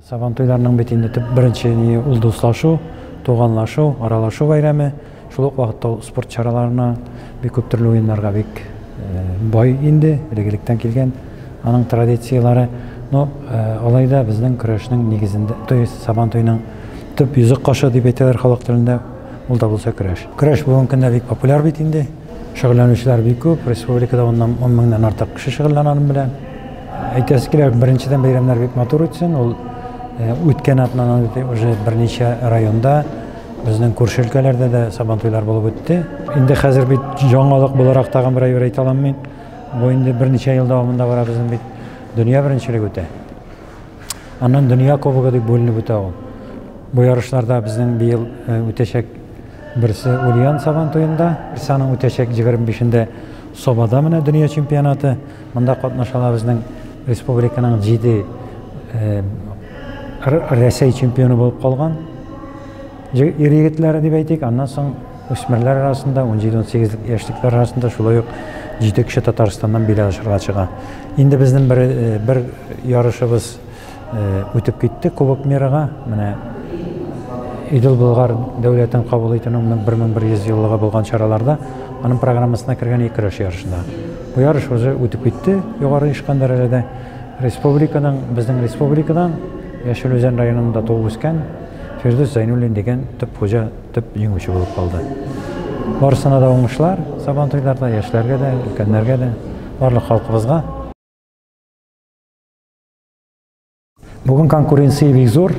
Сабантуйларның бит инде төп беренче ни ул дуслашу, туганлашу, аралашу бәйрәме. Шул ук вакытта ул спорт чараларына, бик күп төрле уеннарга бик бай инде, элек-электән килгән аның традицияләре. Но алай да безнең көрәшнең нигезендә, то есть Сабантуйның төп йөзек кашы дип әйтәләр халык телендә, ул да булса көрәш. Көрәш бүгенге көндә бик популяр бит инде. Шөгыльләнүчеләр бик күп, республикада уннан ун меңнән артык кеше шөгыльләнә аның белән. Әйтәсе килә, беренчедән бәйрәмнәр бик матур үтсен. Ул үткән атнадан уже берничә районда, безнең күрше өлкәләрдә дә Сабантуйлар булып үтте. Инде хәзер бит яңалык буларак тагын бер әйбер әйтә алам мин. Бу инде берничә ел дәвамында бара безнең бит дөнья беренчелеге үтә. Аннан дөнья кубогы дип бүленеп үтә ул. Бу ярышларда безнең быел үтәчәк берсе Ульян Сабан туенда, берсе аның үтәчәк 25-ндә Собада менә дөнья чемпионаты. Монда катнаша ала безнең республиканың 7 Рәсәй чемпионы булып калган ир егетләре дип әйтик. Аннан соң үсмерләр арасында 17-18 яшьлекләр арасында шулай ук 7 кеше Татарстаннан бил алышырга чыга. Инде безнең бер ярышыбыз үтеп китте Кубок мирага. Менә Идел Болгар дәүләтен кабул итүнең 1100 еллыгы булган чараларда аның программасына кергән ике көрәш ярышында. Бу ярыш уже үтеп китте югары оешкан дәрәҗәдә. Республиканың, безнең республикадан Яшел Үзән районында туып үскән Фирдүс Зәйнуллин дигән төп хуҗа, төп җиңүче булып калды. Барысына да уңышлар Сабантуйларда, яшьләргә дә, өлкәннәргә дә, барлык халкыбызга. Бүген конкуренция бик зур.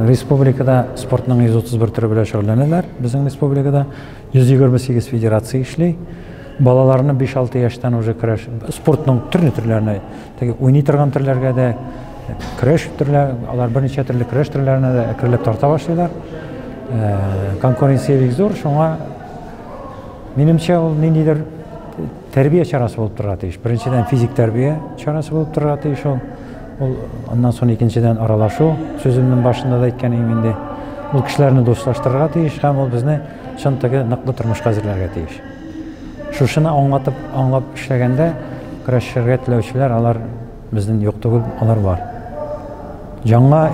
Республикада спортның 131 төре белән шөгыльләнәләр. Безнең республикада 128 федерация эшли. Балаларны 5-6 яшьтән уже көрәш, спортның төрле төрләренә, теге уйный торган төрләргә дә, көрәш төрләре, алар берничә төрле көрәш төрләренә дә әкренләп тарта башлыйлар. Конкуренция бик зур, шуңа минемчә ул ниндидер тәрбия чарасы булып торырга тиеш. Беренчедән физик тәрбия чарасы булып торырга тиеш ул. Ул аннан соң икенчедән аралашу, сүземнең башында да әйткән идем инде. Ул кешеләрне дуслаштырырга тиеш һәм ул безне чын теге ныклы тормышка әзерләргә тиеш. Шушыны аңлатып, аңлап эшләгәндә көрәшергә теләүчеләр алар безнең юк түгел, алар бар. Яңа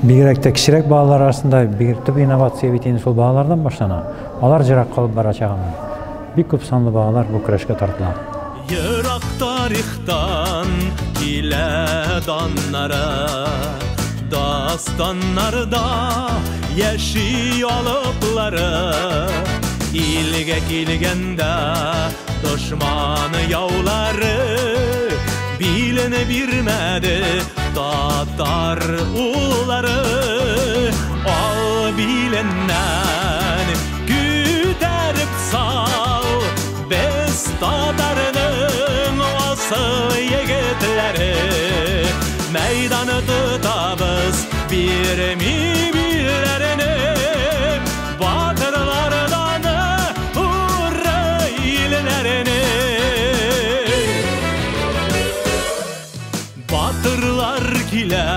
бигрәк тә кечерәк балалар арасында бигрәк төп инновация бит инде шул балалардан башлана. Алар җырак калып барачагын. Бик күп санлы балалар бу көрәшкә тартыла. Ерак тарихтан килә даннары, дастаннарда яши алыплары. Илгә килгәндә дошман яулары билен бирмәде татар уллары. Ал биленнән күтәреп сал, без татарның асыл егетләре. Мәйданы тотабыз бирми билләрне, батырлардан уры илләрне. Батырлар килә,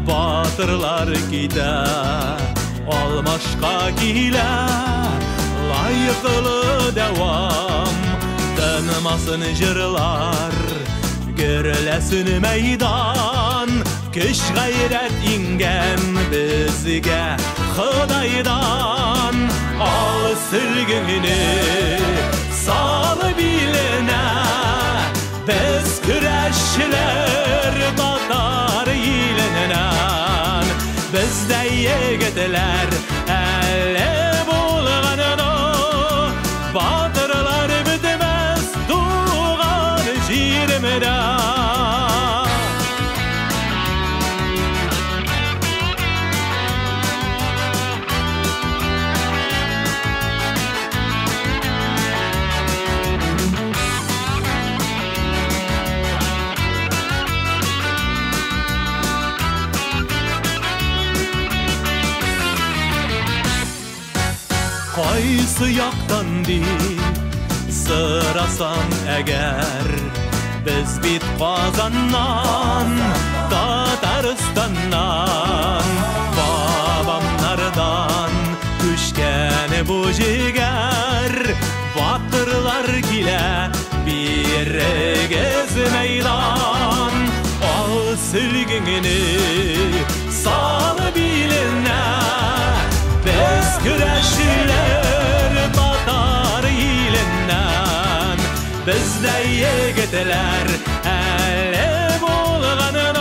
батырлар китә, алмашка килә лаеклы дәвам. Тынмасын җырлар, гөрләсен мәйдан, көч гайрәт иңгән безгә Ходайдан. Ал сөлгеңне сал биленә, без көрәшчеләр татар иленнән. Бездә егетләр әле булганда, батырлар бетмәс туган җиремдә. Кайсы яктан дип сорасаң әгәр, без бит Казаннан, Татарстаннан. Бабамнардан күчкән бу җегәр, батырлар килә бирегез мәйдан. Ал сөлгеңне Бездә егетләр әле булганын.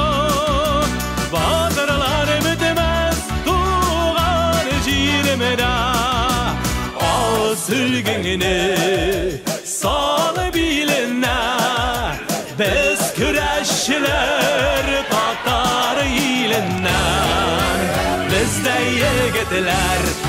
Батырлар бетмәс туган җиремдә. Ал сөлгеңне сал биленә. Без көрәшчеләр татар иленнән. Бездә егетләр